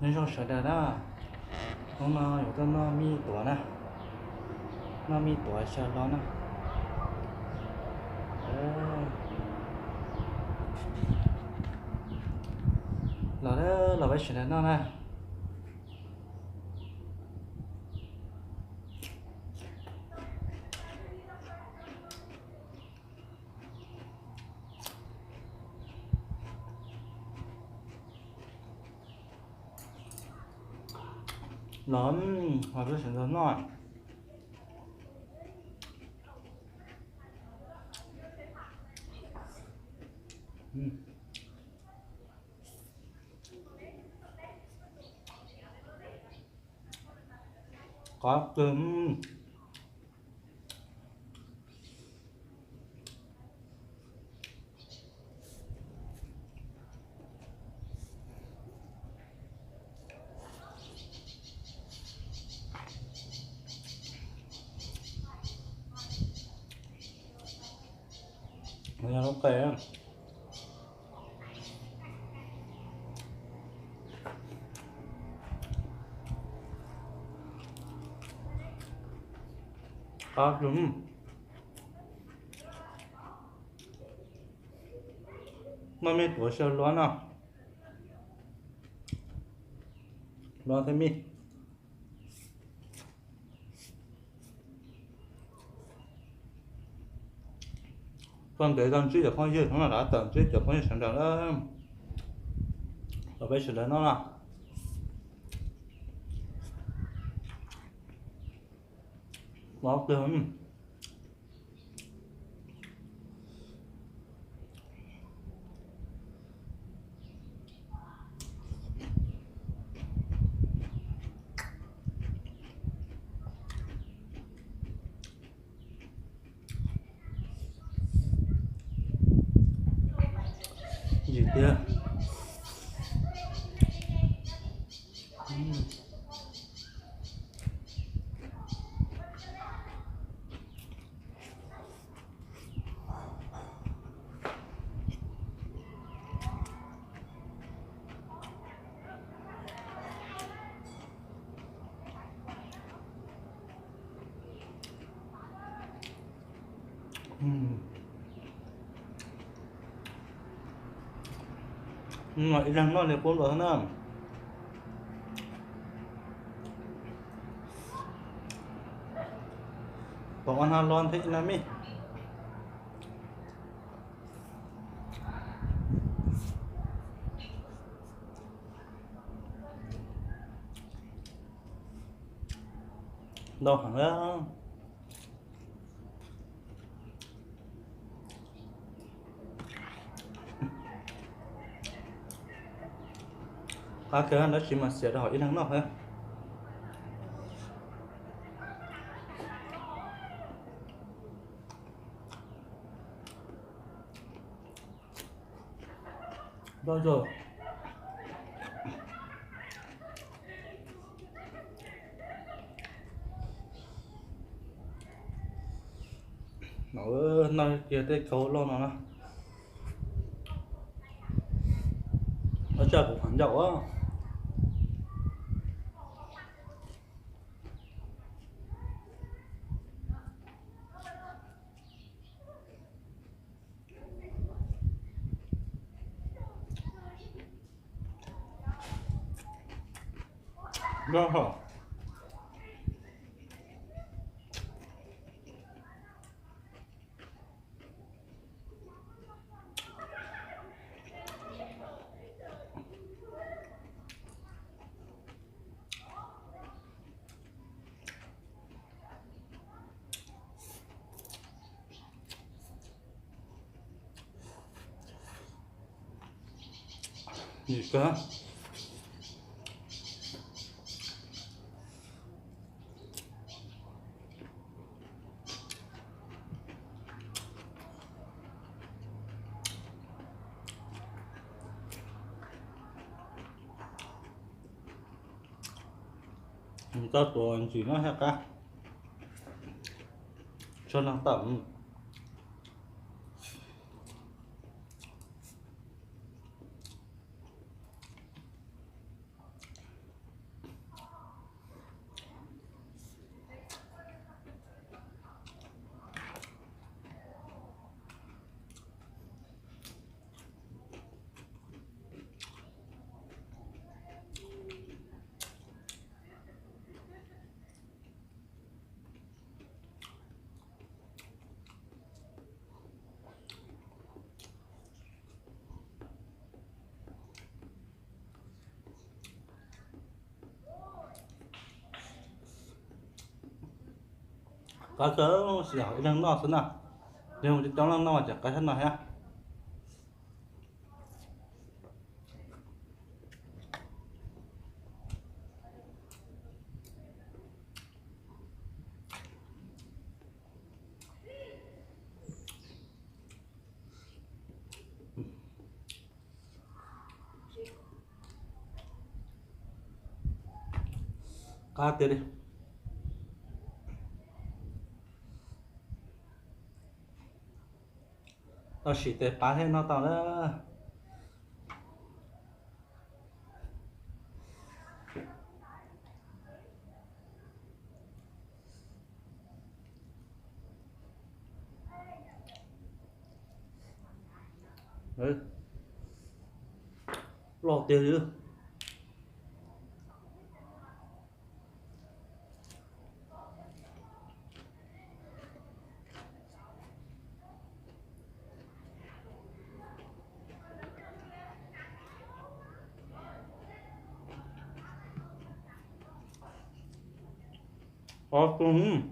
Nyob zoo sawv daws na, hnub no yuav tuaj noj mij tuav na, noj mij tuav xyaw hlo na. Los, los peb sawv daws noj na. Los, los peb sawv daws noj. Qab kawg. Yog lub qe. Qab kawg. Noj mij tuav xyaw hlo no. Hlo thiab mij. Txog ntev tau ntsib cov phooj ywg, hnub no rov tawm ntsib cov phooj ywg sawv daws lawm. Los peb sawv daws noj na. Qab kawg. Ntsim tiag. Ib leeg noj li qub nkaus xwb na. Pom ua na lo thiab ib na mij. Ntau heev lawm. Qab kawg, tab sis mas xiam rau hauv ib leeg noj thiab. Ntau zog. No, noj kiag tej kauv loj no na. Ua cas kuv qhov ncauj a. Nim kawg. Tau tuav ntsim no thiaj qab. Tso no tawm. Qab kawg, ib leeg noj xwb na. Yog mus coob leej noj mas tseem qab tshaj no thiab. Qab tiag li. Tau sim tes qab thiab noj tau lawm. Loj tiag li. Qab kawg.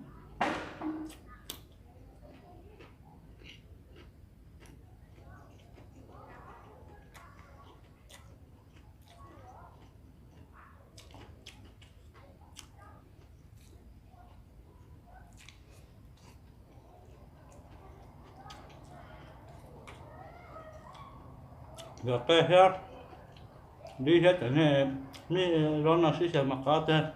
Yog qab thiab dib thiab cov niag me zaub no sib xyaw mas qab tiag.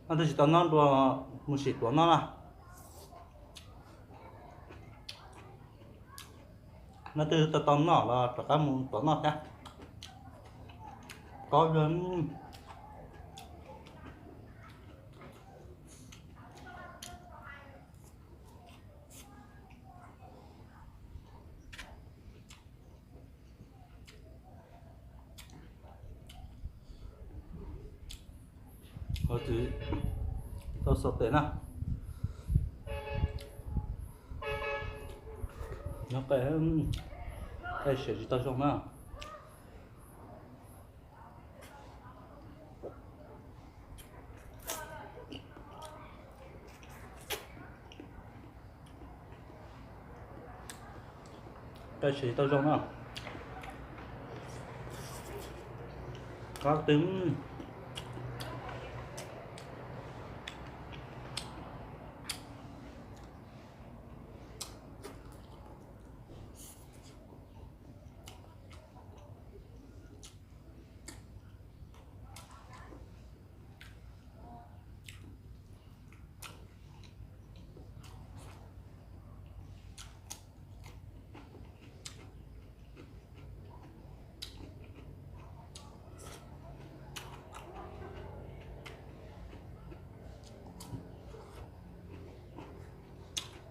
No twb tsis tau noj dua, mus sim tuav noj na. No twb tau tau noj los rov qab mus tuav noj thiab. Qab kawg. Ho tsis tau xaus tes na. Nyob qe, qe siav tsis tau zoo na. Qe siav tau zoo na. Qab twg.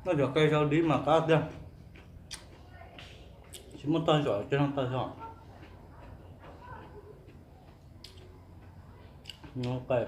Noj cov qe rau dib mas qab tiag. Tsis muaj tag zom cov no tag zom. Noj qe.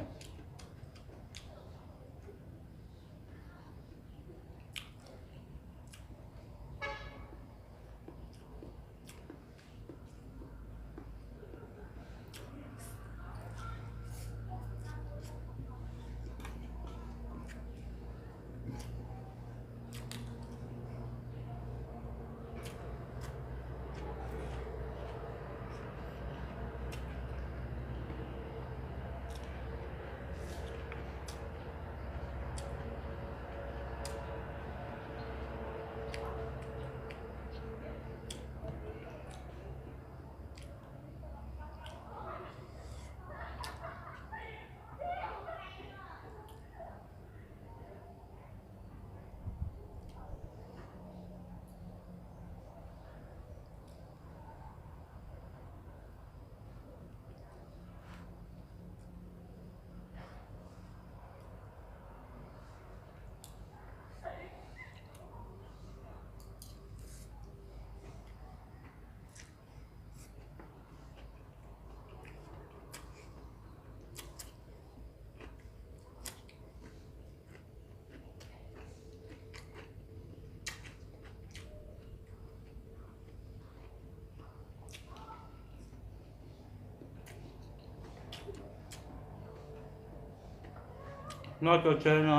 Noj tso tseg no,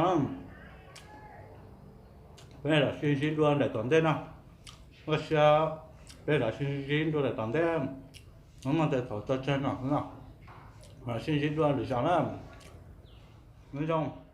peb lam sib ntsib dua ntawm tom ntej no. Ua siab, peb lam sib ntsib dua ntawm tom ntej. Muab thaum tso tseg no, lam sib ntsib dua lwm zaus na. Nyob zoo.